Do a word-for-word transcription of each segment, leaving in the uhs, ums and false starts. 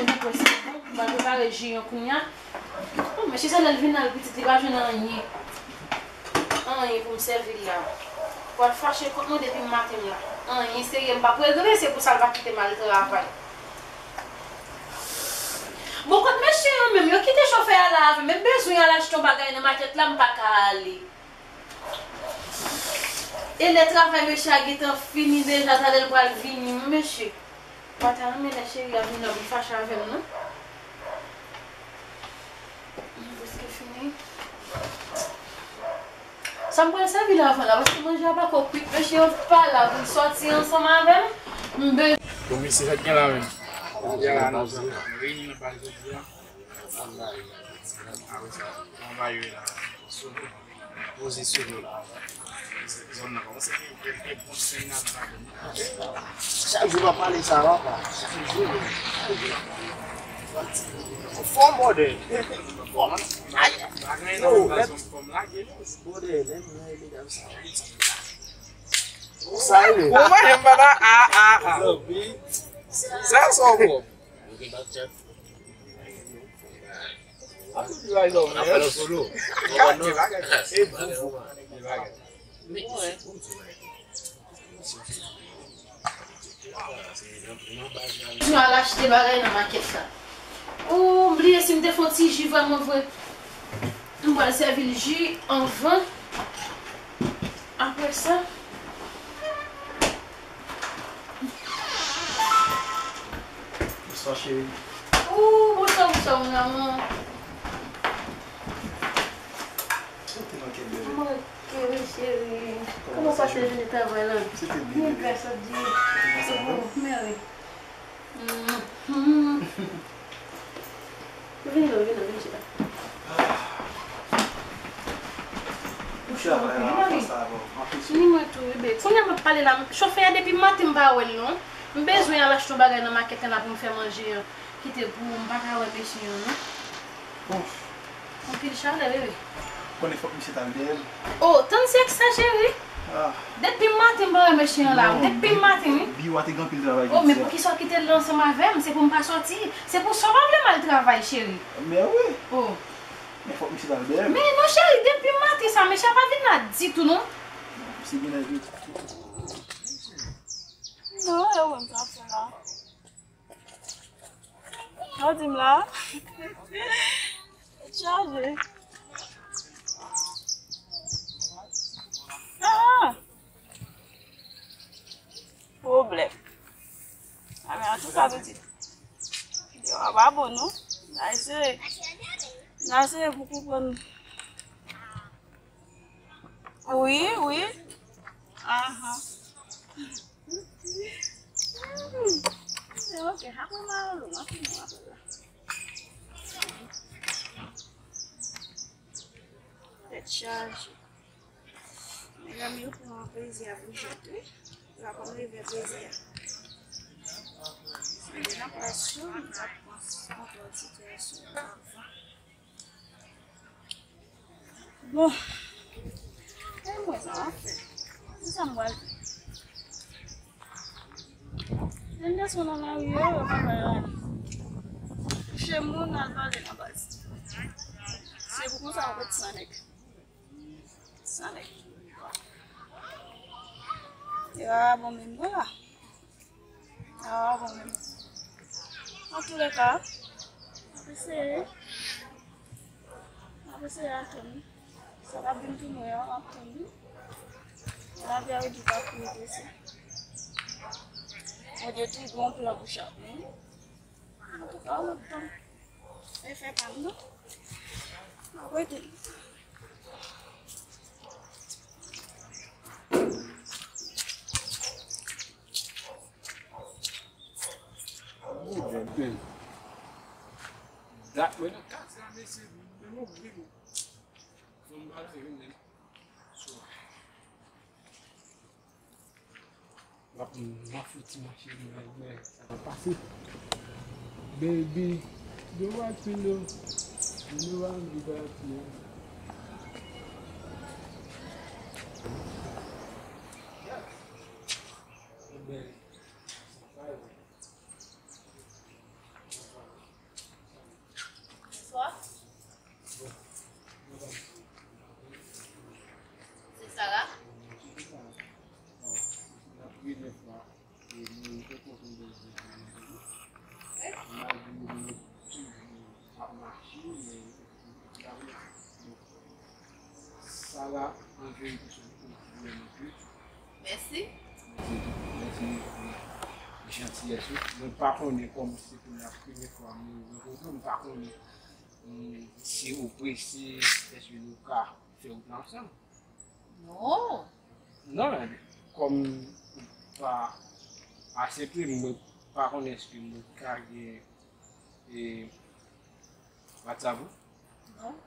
Mwen prèske bon, m pral prepare ji an kounye a. Oh, mesye, se lè l vin la, l pitit, li pa jwenn anyen. Anyen pou m sèvi l la. Pral fache kont mwen depi maten la. Anyen serye m p ap regle, se pou sa l pa kite m al travay. Bon, kot mesye yo menm? Yo kite chofè a la avè m. M bezwen al achte yon bagay nan makèt la, m pa ka ale. E lè travay mesye a gentan fini deja, talè l pral vini, wi, mesye. M pa ta renmen lè cheri a vini la pou l fache avè m, non. M prèske fini. Sa m pral sèvi la avan la, paske manje a pako kwit, mesye yo pa la pou sòti ansanm avè m. M be- Bon, mesye, sa k gen la menm? Jodi a la, nou reyini nan bal jodi a. Apre sa, yon bagay yo la. Poze sou nou la. Zòn nan kòmanse gen, gen, gen bon sèn nan ladan. Chak jou w ap pale sa, papa. Chak jou, chak jou w ap pale. Anfòm, brother. Anfòm. Ay. Bagay nan yon fòm lage nou. Brother, lè m wè medam sa. Sa e. Ou pa janm papa. Ah, ah, ah. Sa sa w kò. N ap fè l an solo. Gade bagay sa, se boubou. Gade bagay. Nou al achte bagay nan makèt la. Ou bliye si m te fè yon ti ji vrèman vre. M pral sèvi l ji anvan. Apre sa. Bonswa, cheri. Ooh, bonswa, bonswa, mon amour. Ou te manke, bebe. Manke, wi, cheri. Kòman w pase jounen travay la? Se te byen, bebe. Byen, gras a Dye. Ou te pase bon? Mèsi. Mhm. Vini non, vini non, vini chita. Ou travay la, konsa, bon, anpil sou. Ni mwen tou, bebe. Kounye a m ap pale la, chofè a depi maten m pa wè l non. M bezwen al achte yon bagay nan makèt la pou m fè manje an. Kite pou m pa ka wè mesye an non. Bon. Anpil chalè, bebe. Konnen fòk misye t al dèyè l. Oh, tann se sa, cheri. Ah. Depi maten m pa wè mesye an la. Oh, depi maten, wi. Biwo a te gen anpil travay jodi a. Oh, men poukisa w kite l ansanm avè m? Se pou m pa sòti. Se pou sa w pa vle m al travay, cheri. Men wi. Oh. Men fòk misye t al dèyè m. Men non, cheri, depi maten sa, mesye a pa vin la ditou, non. Se gen lè. Non, e ou menm k ap fè la. Sa w di m la? Tèt chaje. Ah! Pwoblèm. Ah, men antouka, pitit. Yo, a pa bon, non. N a eseye. N a eseye pou konprann. Wi, wi. Ahan. Hmm. Ok, apre m a rele w, m a fini apre la. Tèt chaje. Medam yo pran plezi a pou jwèt, wi. Yo aprann leve plezi a. Si m te nan plas yo, m t ap pran kontwòl sitiyasyon an avan. Bon. E mwen, sa m ap fè? Kisa m pral fè? Jen gason nan lari yo, yo pa bay rale. Kouche moun, al pale nan baz. Se pou konsa w ret san nèg. San nèg. E rara bon menm non la. Ah, bon, men. Antoulèka, n ap eseye. N ap eseye atann. Sa k ap vin tou mwen an, n ap tann li. Lavi a yo di pa kouri prese. Bondye tou gon plan pou chak moun. Antouka, n ap tann. E fè pa m non. N ap rete. Dat mwen nan kaz la, mesye, men mwen vre. Fò m pral fè youn menm. M ap, m ap fouti mache, men, men, sa va pase. Baby, you want to know? You know I'm the bad man. Yes. Amen. Sa va, sa va. An verite, se yon pwoblèm anpil. Mèsi. Mèsi, mèsi pou jantiyès ou. Mwen pa konnen kòman se pou la premyè fwa mwen rankontre w, mwen pa konnen, mm, si ou prese, èske nou ka fè wout la ansanm? Non. Non, kòm ou pa aksepte, mwen pa konnen èske mwen ka gen, e, WhatsApp ou? Non.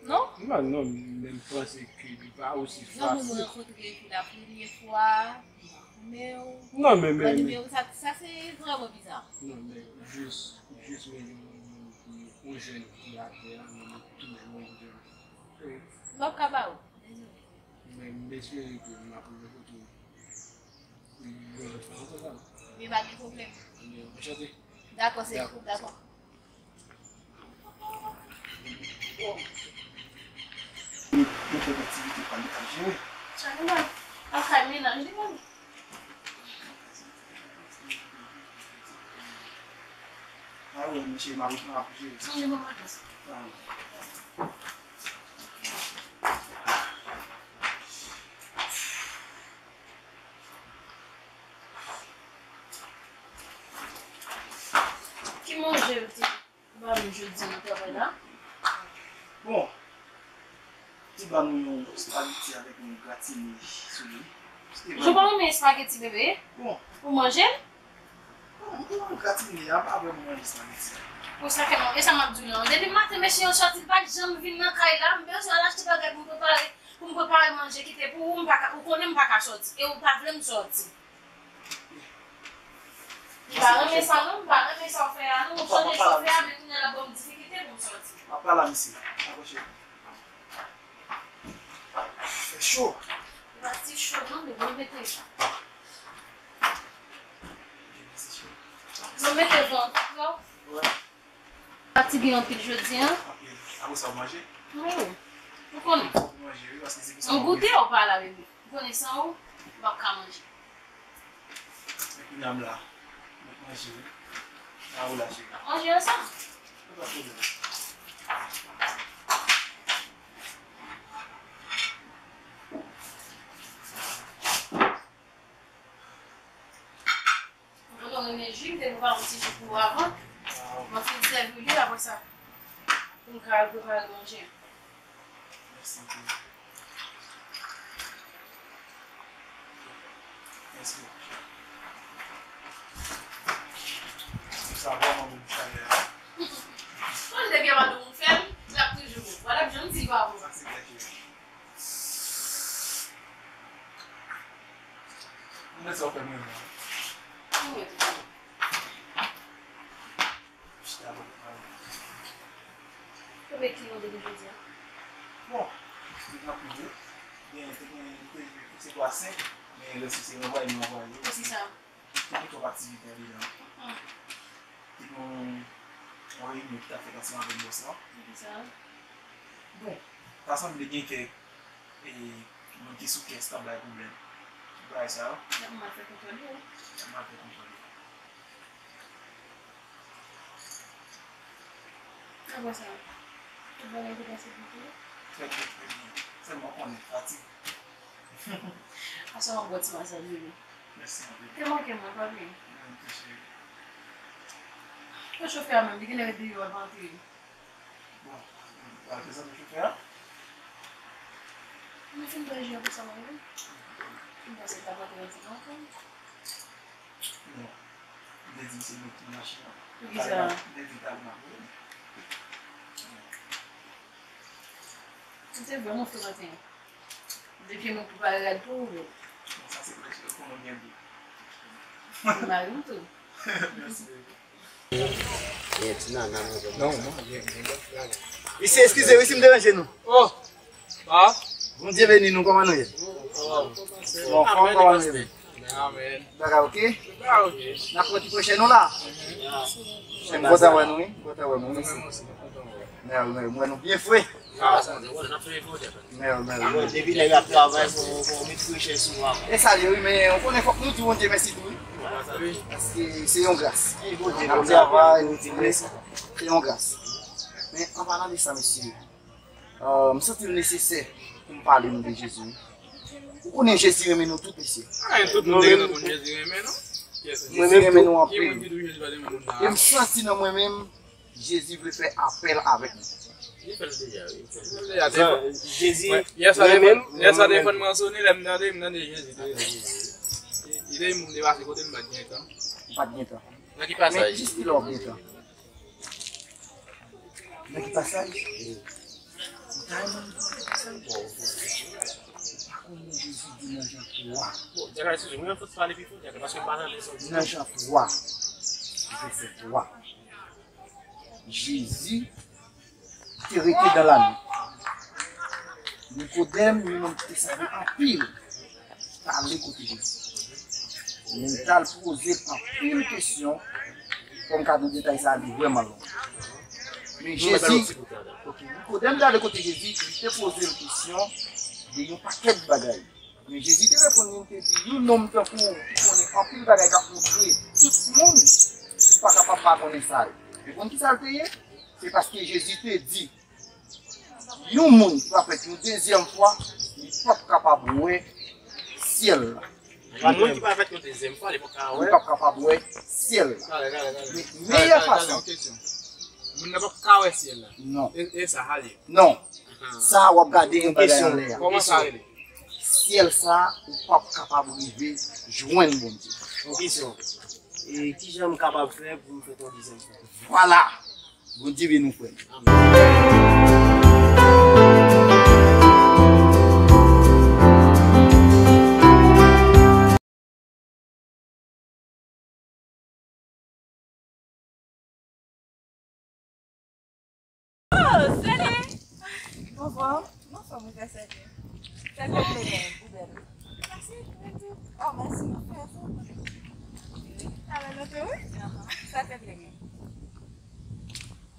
Non? Non, non, men m panse ke li pa osi fasil. Jan nou rankontre pou la premyè fwa, li pa konnen w. Non, men, men, men. Nimewo sa, sa se vrèman biza. Non, men jis, jis men yon moun ki, yon jèn ki atè a, men li toujou yon jèn. W ap ka ba ou, dezole. Men m espere ke m ap rankontre w. Mwen pa gen pwoblèm. Anchante. Dakò, se dakò. Mwen fè aktivite pa li k ap jere. Sa nou wè? Lakay menaj li menm. A wi, misye m ap, m ap jere sa. Sonje mwen vakans. Ki manje ou te ba nou jodi nan travay la? Bon, te ba nou yon espageti avèk yon gratine sou li. Ou pa renmen espageti, bebe? Bon. Ou manje l? Bon, mwen gratine a, pa vrèman manje espageti a. Bon, sa fè mal. E sa m ap di w lan. Depi maten, mesye yo sòti, li pa t janm vin nan kay la. M bezwen al achte bagay pou m prepare, pou m prepare manje, kite pou ou, m pa ka, ou konnen m pa ka sòti. E ou pa vle m sòti. M pa renmen sa non, m pa renmen sa w fè a non. M chanje chofè a, men kounye a l ap ban m difikilte pou m sòti. M ap pale a misye. Dakò, cheri. Fè cho. Pati cho non, men bon mete. Bon mete van. Fatige anpil jodi a. Apre sa, w manje? Wi. Ou konnen. Ou manje, wi, paske se pou sa. Yon goute ou pa la, bebe. Ou konnen san ou, ou p ap ka manje. Men kounye a m la. M ap manje, wi. A ou la, cheri. Manje ansanm. Pa gen pwoblèm. Mwen renmen ji, m te prepare yon ti ji pou ou avan. Mwen fin sèvi li, apre sa, pou m ka al prepare manje. Mèsi anpil. Mèsi. Sa vrèman bon pou chalè a. Bon, depi a pa de moun fè l, l ap toujou bon. Wala, jan m di l pa bon. Sa se klè, cheri. Mwen sa w fè mwen renmen. Mwen tou. Chita pou pale. Konbyen kilo w te gen jodi a? Bon, te gen anpil wi. Gen, te gen, te gen, se twa senk, men lòske se ranvwaye nou ranvwaye. Poukisa? Te gen twòp aktivite andedan. Te gen yon, yon reyinyon ki t ap fèt ansanm avèk bòs lan. Poukisa? Bon, ta sanble gen kèk, e, moun ki sou kès t ap bay pwoblèm. Tout bagay sa yo. Y ap mal fè kontwòl yo. Y ap mal fè kontwòl yo. Apre sa, tout bagay te pase byen pou ou? Trè byen, trè byen. Sèlman w konnen, fatig. Aswè w ap bwè ti masaj bebe. Mèsi anpil. Te manke mwen, pa bliye. Mwen tou cheri. Pou chofè a menm, li genlè ret deyò, l pa antre. Bon, w al prezante chofè a. Mwen fin bwè ji a pou sa mwen menm. M panse l t ap antre yon ti kankan. Non. M te di misye mete nan machin nan. Poukisa? M te di l t al nan. Misye vrèman fre maten an. Depi mwen prepare rad pou ou, bro. Sa se prèske konnen byen di. Mari m tou. Mèsi. Non, non, gen, gen lòt bagay. Mesye, eskize wi si m deranje nou. Oh! Ah! Bondye beni nou, kòman nou ye? Bon, kòman nou ye? Amen. Bagay oke? Bagay oke. N ap pran ti pwochen nou la. M kontan wè nou, wi. M kontan wè nou, mèsi. Mèsi, mèsi. Mèsi, mèsi. Mwen nou byen fre. Mèsi, mèsi. Depi lè y ap travay, fò, fò w met pwochen sou ou ankò. E sa l ye, wi, men ou konnen fòk nou di Bondye mèsi tou, wi. Paske se yon gras. N ap travay, nou di mèsi. Se yon gras. Men, an palan de sa, mesye, Euh, m santi l nesesè pou m pale nou de Jezi, wi. Ou konnen Jezi renmen nou tout, mesye. Ah, tout moun te gentan konn Jezi renmen nou. Jezi renmen nou anpil. E m santi nan mwen menm, Jezi vle fè apèl avèk nou. Li fè l deja, wi. Li fè l deja. Jezi renmen m, lè sa telefòn mwen sone, lè m tande, m tande Jezi. Li te moun te pase kote m pa t gen tan. M pa t gen tan. Nan ki pasaj? Men jis ki lè w gen tan. Nan ki pasaj? Ou ta renmen m di w ki pasaj? Ou pa konn Jezi di nan Jan twa. Bon, Djaka, eskize m, mwen fòk pale pi fò, Djaka, paske m pa tande sa w di. Nan Jan twa, vèsè twa. Jezi te rete dans la nuit. Nikodèm, yon nonm ki te save anpil, t ale kote Jezi. Men l t al poze l anpil kesyon, fò m ka di w detay sa a, li vrèman long. Men Jezi, ok, Nikodèm t ale kote Jezi, li te poze l kesyon de yon pakèt bagay. Men Jezi te reponn li, li te di, yon nonm tankou w ki konnen anpil bagay k ap montre tout moun, ou pa kapab pa konnen sa yo. Ou konn ki sa l te ye? Se paske Jezi te di, yon moun ki pa fèt yon dezyèm fwa, li p ap kapab wè syèl la. Yon moun ki pa fèt yon dezyèm fwa, li p ap ka wè. Li p ap kapab wè syèl la. Talè, talè, talè. Men meyè fason. Moun nan p ap ka wè syèl la. Non. E, e sa, ale. Non. Sa w ap gade yon bagay anlè a. Kòman sa rele? Syèl sa, ou p ap kapab rive jwenn Bondye. Yon kesyon. E kijan m kapab fè pou m fè yon dezyèm fwa? Vwala! Bondye beni w, frè m. Amèn. Oh, Sèlin! Ou anfòm? M anfòm, wi, Sèlin. Sa fè plezi, ou bèl. Mèsi, mwen tou. Oh, mèsi, mwen fè sa. Talè nou tou, wi? Ahan. Sa fè plezi.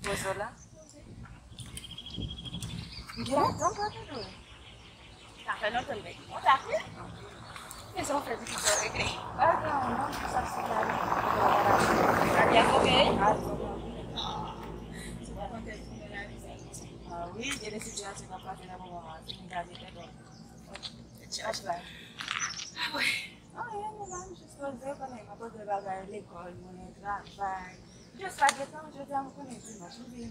Poze w la. M gen lontan m pa tande w. Sa fè lontan m te gen kontak, wi. Men sa w fè di ki sa w regle. Pa gen anyen, non, m jis ap sinyale. A byen konte? A byen konte. Se pa konte pou nou la, wi, sa. Ah wi, gen de sitiyasyon k ap pase nan moman an, se pou n gade tèt nou. Tchach la. Ah wi. Anyen, non, m jis poze, konnen, mwen poze bagay lekòl, mwen travay. Jis pa gen tan, jodi a m konnen dimanch, m di,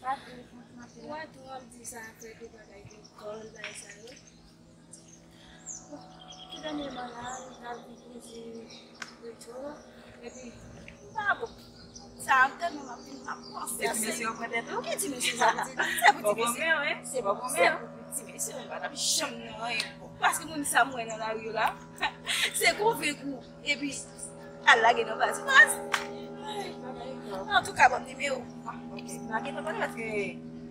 pa gen tan, maten. Wè, tou w ap di sa, afè de bagay lekòl, bagay sa yo. Bon, tou dènyèman la, m t ap vin poze reto, epi, m pa bon. Sa ap tèlman m ap vin, m ap panse a sa. Se ti mesye yo pran tèt ou? Ki ti mesye sa ap di? Se pou ti mesye. Bon, bon, men, wi. Se bon, bon, men. Se pou ti mesye, m pa t ap janm nan anyen bon. Paske moun sa m wè nan lari yo la, se konvenk ou. Epi, al lage nan baz. Baz! Antouka, ban m nimewo. Ah, ok. N a gentan pale paske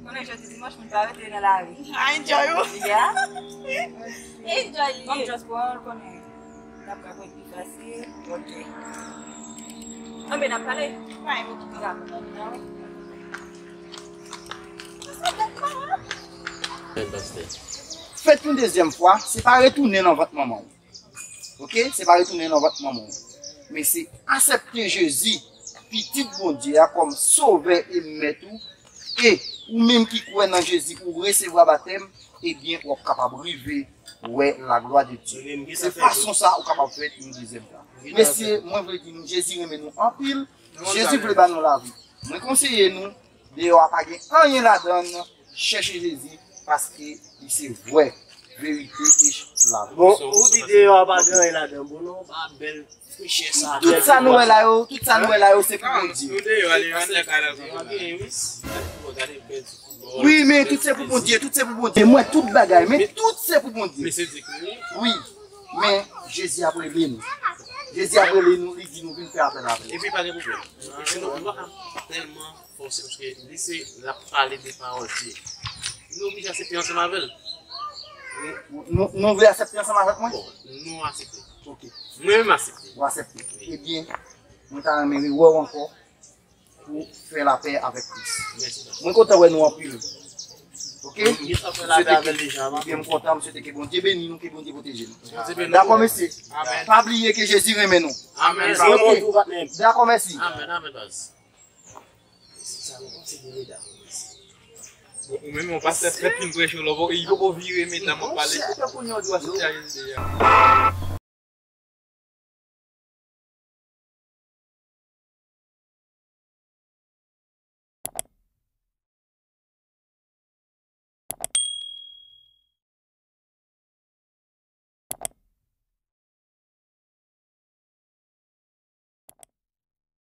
konnen jodi dimanch, moun pa rete nan lari. Ah, enjoy ou. Yeah. Enjoy li. Bon, just pou w konnen. N ap ka konn pi fasil. Ok. Anben, n ap pale. Bye, ok. N ap pale. Fèt yon dezyèm fwa, se pa retounen nan vant manman w. Ok? Se pa retounen nan vant manman w. Men se aksepte Jezi, pitit Bondye a, kòm sovè e mèt ou. E ou menm ki kwè nan Jezi, ou resevwa batèm, ebyen, w ap kapab rive wè laglwa de Dye. Se fason sa ou kapab fè yon dezyèm fwa. Mesye, mwen vle di nou, Jezi renmen nou anpil. Jezi vle ba nou lavi. Mwen konseye nou, deyò a pa gen anyen ladan l, chèche Jezi, paske li se vwè, verite e lavi. Bon, ou di deyò a pa gen anyen ladan, bon, non, pa bèl Tout sa nou wè la yo, tout sa nou wè la yo, se pou Bondye. Wi, men tout se pou Bondye, tout se pou Bondye. Mwen tout bagay, men tout se pou Bondye. Wi, men Jezi ap rele nou. Jezi ap rele nou, li di nou vin fè apèl avè l. Epi pa gen pwoblèm. Sinon, nou pa ka tèlman fòse, paske li se, l ap pale de pawòl Dye. Nou oblije aksepte ansanm avè l. Nou, nou vle aksepte ansanm avèk mwen? Bon, nou aksepte. Ok. Mwen menm aksepte. Ou aksepte. Ebyen, mwen ta renmen rewè w ankò pou fè lapè avèk Kris. Mèsi, pastè. Mwen kontan wè nou anpil. Ok? Mwen kontan, m swete ke Bondye beni nou, ke Bondye pwoteje nou. Dakò, mesye. Amèn. Pa bliye ke Jezi renmen nou. Amèn. Ok. Dakò, mèsi. Amèn, amèn, pastè. Sa nou panse de medam yo isi? Ou menm yon pastè fèt fin preche w la, li poko vire medam ap pale. Kisa kounye a w di w a sosialize a?